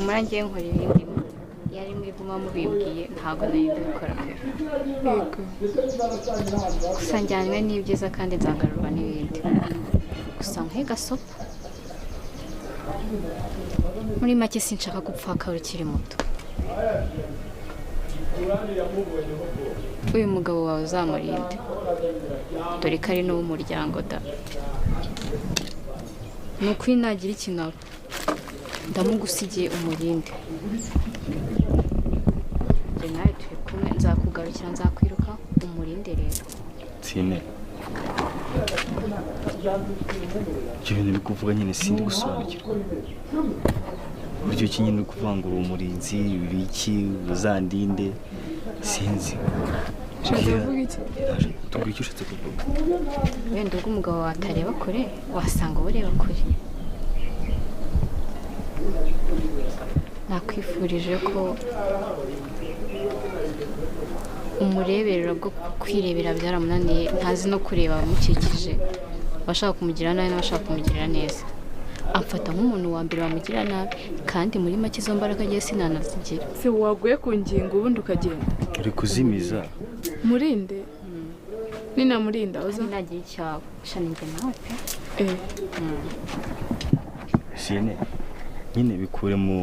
Humura, ngiye nkora ibindi. Iyo ari mwiguma mubimbwiye, ntabwo nari ndabikora pe. Yego. Gusa njyanywe n'ibyiza kandi nzagarurwa n'ibindi. Gusa nkwe gasopo, muri make sinshaka gupfakara ukiri muto. Uyu mugabo wawe uzamurinde, dore ko ari n'uw'umuryango da. Ni ukuri, nagira ikintu aba ndamugusigiye, umurinde. Njye nawe turi kumwe, nzakugarukira, nzakwiruka, umurinde rero. Sine, ibyo bintu uri kuvuga nyine sindi gusobanukirwa uburyo ki nyine uri kuvuga ngo uri umurinzi ibiki, uzandinde, sinzi. Ushatse kuvuga iki? Tubwire icyo ushatse kuvuga. Wenda ubwo umugabo wawe atareba kure, wasanga uba ureba kure. Nakwifurije ko umureberera bwo kwirebera byaramunaniye, ntazi no kureba abamukikije, abashaka kumugirira nabi n'abashaka kumugirira neza. Amfata nk'umuntu wa mbere wamugirira nabi, kandi muri make izo mbaraga agiye sinanazigira. Se waguye ku ngingo ubundi ukagenda? Uri kuzimiza. Murinde, ninamurinda uza Kandi nagira icyawe shana, njye nawe pe. Eh. Sine, nyine bikure mu